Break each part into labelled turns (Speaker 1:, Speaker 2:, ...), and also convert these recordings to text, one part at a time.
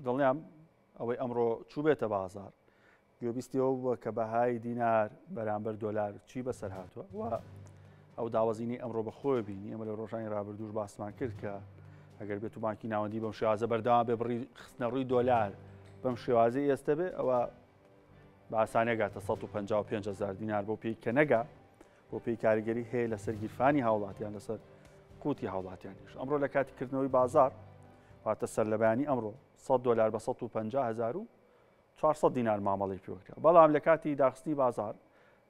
Speaker 1: دڵنیام ئەوەی ئەمڕۆ چووبێتە بازار گوێبیستی ئەوە بووە کە بەهای دینار بەرامبەر دۆلار چی بەسەر هاتووە و ئەو داوەزینی ئەمڕۆ بە خۆی بینی. ئەمە لە ڕۆژانی رابردووش باسمان کرد کە ئەگەر بێت و بانکی ناوەندی بەم شێوازە بەردەوام بێ بڕی خستنە ڕووی دۆلار بەم شێوازی ئێستە بێ، ئەوە بە ئاسانیە گاتە 155 هزار دینار بۆ پێی کە نەگا، بۆ پێی کاریگەری هەیە لەسەر گیرفانی هاوڵاتیان، لەسەر قوتی هاوڵاتیانیش. ئەمڕۆ لە کاتی کردنەوەی بازار، واتە سەر لەبەیانی ئەمڕۆ 100 دۆلار بە 150,400 دینار مامەڵەی پێوەکرا، بەڵام لە کاتی داخستنی بازار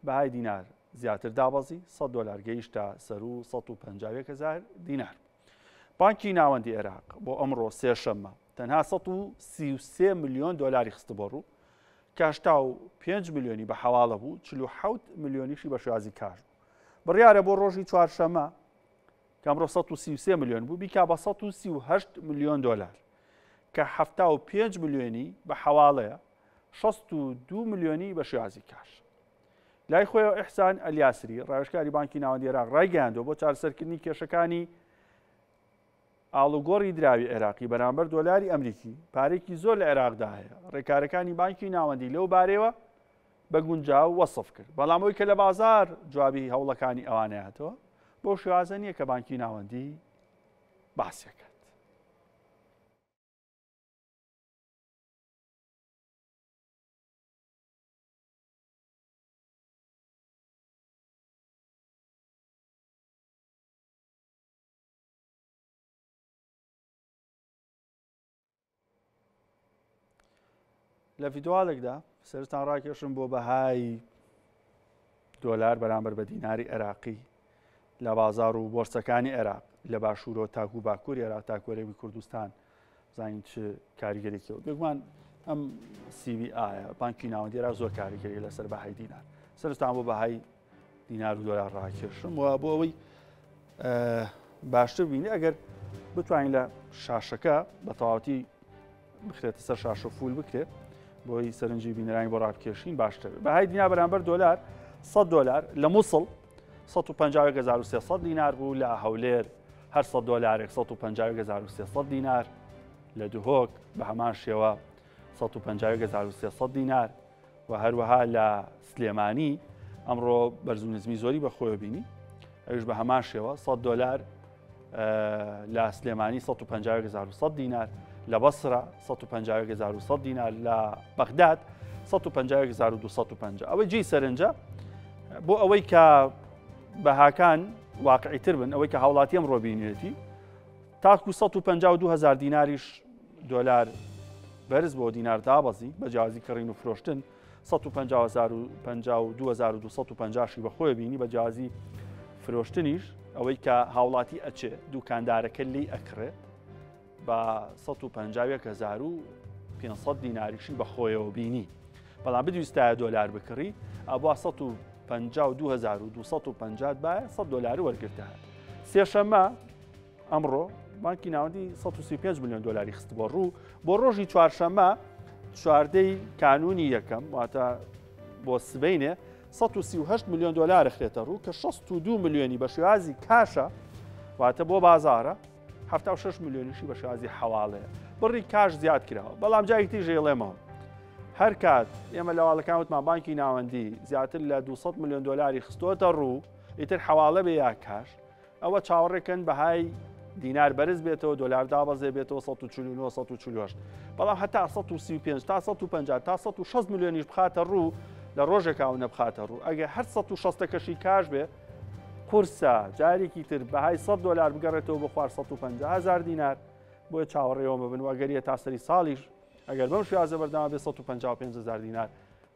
Speaker 1: بەهای دینار زیاتر دابەزی، 100 دۆلار گەیشتە سەروو 151 هزار دینار. بانکی ناوەندی عێراق بۆ ئەمڕۆ سێشەممە تەنها 133 ملیۆن دۆلاری خستبۆ ڕوو، کە 85 ملیۆنی بە حەواڵە بوو، 47 ملیۆنیشی بە شێوازی کاش بوو. بڕیارە بۆ ڕۆژی چوارشەممە کە ئەمڕۆ 133 ملیۆن بوو بیکا بە 138 ملیۆن دۆلار، کە 75 ملیۆنی بە حەواڵەیە، 62 ملیۆنی بە شێوازی کاش. لای خۆیەوە ئیحسان ئەلیاسری، ڕاوێژکاری بانکی ناوەندی عێراق ڕایگەیاندووە، بۆ چارەسەرکردنی کێشەکانی ئاڵوگۆڕی دراوی عێراقی بەرامبەر دۆلاری ئەمریکی، پارێکی زۆر لە عێراقدا هەیە، ڕێکارەکانی بانکی ناوەندی لەو بارەیەوە بە گونجاو وەسف کرد. بەڵام ئەوەی کە لە بازار جوابی هەوڵەکانی ئەوانەیاتەوە بەو شێوازە نییە کە بانکی ناوەندی باسیەکات. لە ڤیدۆالێکدا سەرتان ڕاکێشم بۆ بەهای دۆلار بەرامبەر بە دیناری عێراقی لە بازار و بۆرسەکانی عێراق لە باشوورەوە تاکو باکووری عێراق تاکو هەرێمی کوردستان، بزانین چ کاریگەرێکی. بێگومان ئەم CBI بانکی ناوەندی عێراق زۆر کاریگەری لەسەر بەهای دینار. سەرتان بۆ بەهای دینار و دۆلار ڕاکێشم و بۆ ئەوەی باشتر بینی ئەگەر بتوانین لە شاشەکە بە تەواوەتی بخرێتە سەر شاشە full بکرێت بۆی سەرنجی بینەرانی بۆ ڕابکێشین باشتر. بەهای دینار بەرامبەر دۆلار 100 دۆلار لە مووسڵ 151300 دینار بوو، لە هەولێر هەر 100 دۆلارێک 151300 دینار، لە دهۆک بە هەمان شێوە 151300 دینار و هەروەها لە سلێمانی ئەمڕۆ بەرز و نزمی زۆری بەخۆیە بینی، ئەوش بە هەمان شێوە 100 دۆلار لە سلێمانی 150100 دینار، لە بەسرە 150100 دینار، لە بەغداد 151250. ئەوەی جێی سەرنجە بۆ ئەوەی کە بەهاکان واقعی تر بن، ئەوەی کە هاوڵاتی ئەمڕۆ بینێتی تاکو 152000 دیناریش دۆلار بەرز بۆ دینار دابەزی، بە جیاوازی کڕین و فرۆشتن 150250 بەخۆی بینی، بە جیاوازی فرۆشتنیش ئەوەی کە هاوڵاتی ئەچێ دوکاندارەکە لی ئەکڕێ بە 151500 دیناریشی بەخۆیەوە بینی. بەڵام بدویستایە دۆلار بکڕی ئەبوا 152250 باە 100 دۆلار وەرگرتە. سێشەممە ئەمڕۆ بانکی ناوەندی 135 میلیۆن دلاری خستبووە ڕوو بۆ ڕۆژی چوارشەممە چواردەی کانونی یەکەم، واتە بۆ سبەینێ 138 میلیۆن دلار خرێتە ڕوو کە 62 میلیۆنی بە شێوازی کاشە، واتە بۆ بازارە، 76 میلیۆنیشی بە شێوازی حەواڵەیە. بڕی کاش زیاد کراوە. بەڵام جارێکی ژێڵێمەوە هەر کات ئێمە لە واڵەکان وتمان بانکی ناوەندی زیاتر لە 200 میلیۆن دلاری خستۆتە ڕوو، ئیتر حەواڵە بێ یا کاش، ئەوە چاوەڕێکن بەهای دینار بەرز بێتەوە، دۆلار دابەزێ بێتەوە 149 148. بەڵام هەتا 135 تا 150 تا 160 میلیۆنیش بخاتە ڕوو لە ڕۆژێکاو نەبخاتە ڕوو، ئەگەر هەر 160 کەشی کاش بێ قورسە جارێکی تر بەهای 100 دۆلار بگەڕێتەوە بۆ خوار 150 هزار دینار. بۆیە چاوەڕێەوە مەبن و ئەگەریە تا سەری ساڵیش ئەگەر بەم شێوازە بەردەوام بێ 155 هزار دینار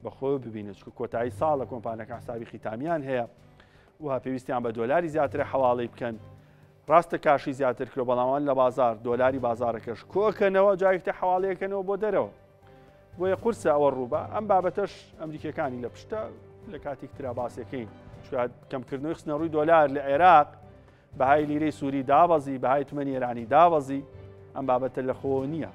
Speaker 1: بەخۆی ببینێت، چونکە کۆتایی ساڵە کۆمپانیەکە حسابی خیتامیان هەیە و پێویستیان بە دۆلاری زیاترە حەواڵەی بکەن. ڕاستە کاشی زیاتر کرۆ، بەڵام لە بازار دۆلاری بازارەکەش کۆکەنەوە جارێکتە حەواڵەیەکەنەوە بۆ دەرەوە، بۆیە قورسە ئەوە ڕووبە. ئەم بابەتەش ئەمریکیەکانی لە پشتە لە کاتێک ترا باسیەکەین، چونکە کەمکردنەوەی خستنە ڕووی دۆلار لە عێراق بەهای لیرەی سووری دابەزی، بەهای تمەنی ئێرانی دابەزی، ئەم بابەتە لە خۆ نییە.